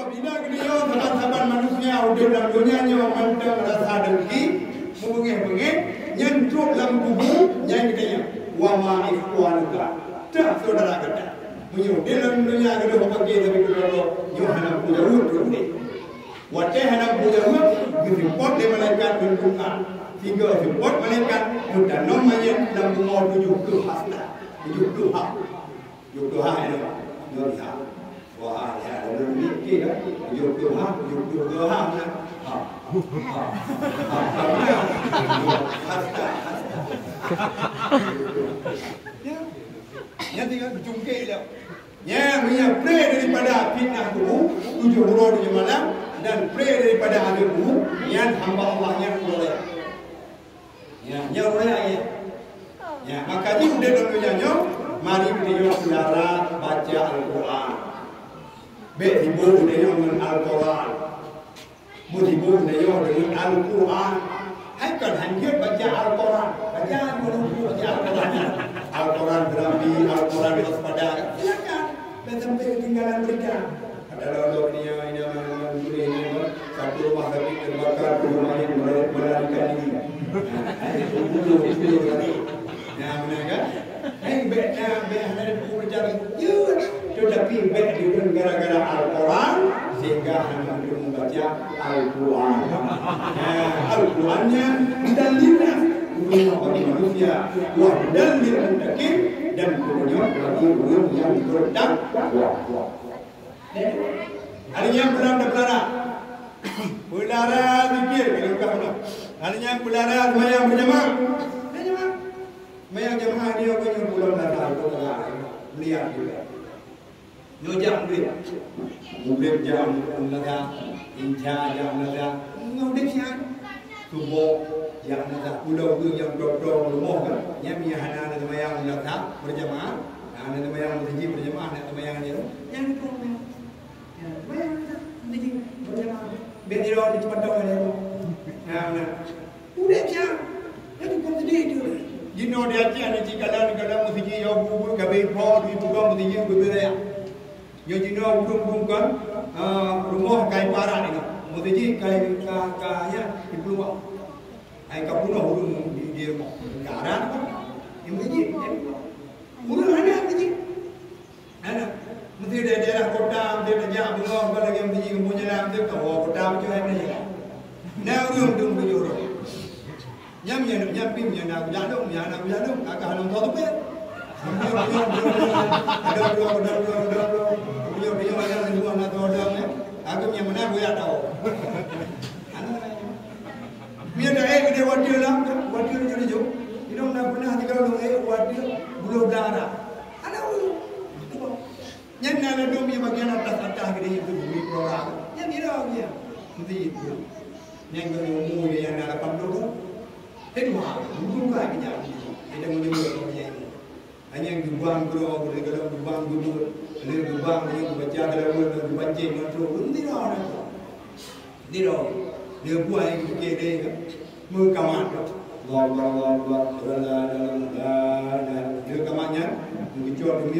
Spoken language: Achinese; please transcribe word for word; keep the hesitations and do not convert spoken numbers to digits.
Bila geutanyoe saban-saban manusia udeb lam donya nyoe mantong rasa dengki, meubengeh-bengeh, nyan trok lam kubu, nyan geutanyoe, "Wa ma ikhwanuka?" Teuh syedara gata. Meunyoe udeb lam donya gadôh paké tapi keudroe, nyoe hana peujaweueb trok udeb. Watée hana peujaweueb, geuseupôt lé malaikat ngon doa. Sigoe seupôt malaikat, geutanom manyét lam bumoe tujoh ploh hasta. Tujoh ploh ha. Tujoh ploh ha, ya. Tujoh ploh ha. Wah, ya, lalu mikir, kan? Tujoh ploh ha, tujoh ploh dua ha, mana? Ha. Ha. Ha. Hasta, hasta. Ya. Nyan tinggai geucungkek lom. Nyan, meunyo pré daripada fitnah kubu, tujoh uroe tujoh malam, dan pré daripada azab kubu, nyan hamba Allah nyan uroe raya. Nyan, nyan uroe raya, ya. Ya, maka jih udeb lam donya nyoe, mari geutanyoe syedara baca Al-Quran. Bék sibok geutanyoe ngon Al-Quran. Meusibuk tanyoe deungon Al-Quran. Hai kon hanjeuet baca Al-Quran. Baca dulu baca Al-Quran. Al-Quran Serambi, Al-Quran Waspada. Silakan. Dan sampai ketinggalan berita. Ada lawan dok ni, yang ini, yang ini, yang ini, yang ini. Satu rumah sakit terbakar, tujuh mayat melarikan diri. Nah, itu dulu, itu dulu. Nah, benar kan? Hai, bék na, bék hana buku belajar. Ya, tetapi bék diureueng gara-gara Al-Quran, sehingga hana mampu membaca Al-Quran. Nah, Al-Quran nyan hudal linnas, petunjuk bagi manusia, wa hudal lil muttaqin, dan petunjuk bagi ureueng yang bertakwa. Hari nyan bulan dah peulara. Peulara zikir, kalau bukan peulara. Hari nyan peulara sembahyang berjamaah. Berjamaah. Sembahyang jamaah dia bukan yang bulan dah tahu, bukan lah. Melihat juga. Nyoe jak murit. Murit jak murit, insya jak murit. Nyoe udeb siat. Suboh jak murit. Udah ureueng yang dok-dok rumoh kan. Nyan meunyo hana na sembahyang murit berjamaah. Hana sembahyang meuseujid berjamaah, nak sembahyang dia. Nyan itu. Ya, bayang tak? Ni, bayang. Biar dia orang di tempat tahu ada. Nah, nah. Udah siap. Jadi, kau sedih tu. Jinoe di Aceh ni, cik kalan, kalan meuseujid, ya, bu, bu, gabe po, di tukang meuseujid, betul ya. Ya, jinoe ureueng-ureueng kan, ah, rumoh kai parat ni. Meuseujid kai ka, ka, ya, di peuluwang. Ai ka bunoh ureueng di, di rumoh. Ka aran apa? Di meuseujid. Ureueng hana meuseujid. Hana. Meusti di daerah kota, meusti tajak beungoh, bukan lagèe meusti kampung jalan, meusti ka woe kota, meusti hai meusti jalan. Na ureueng tu meutujoh ureueng. Nyam, nyam, nyam, pih, nyam na kujak dong, nyam na kujak dong, kakak hana meutuah tupet. Ada dua, ada dua, ada dua, ada dua. Punya, punya, ada dua, ada dua, eh. Aku nyam mana, aku tak tahu. Hana. Mie dah eh gede wadah lah, wadah jujur jujur. Inong na pernah tiga orang eh wadah bulu darah. Ada ureueng. Nyan na ladôm nyang bagian atas-atas geude nyan tu bumi pelora. Nyan kira dia. Mesti itu. Nyan geude umur dia yang na lapan puluh. Kedua, bukan kerja. Kita menyebut orang yang ini. Hanya geubang keudroe, geude galak geubang geubeuet. Lheueh geubang, lheueh geubaca dalam ureueng, geupancing ngon trok. Mesti dah orang tu. Mesti dah. Dia buat yang fikir dia. Meukamat. Allahu Akbar, Allahu Akbar. La ilaha illallah, la ilaha illallah. Dia kamat nyan. Meukecuali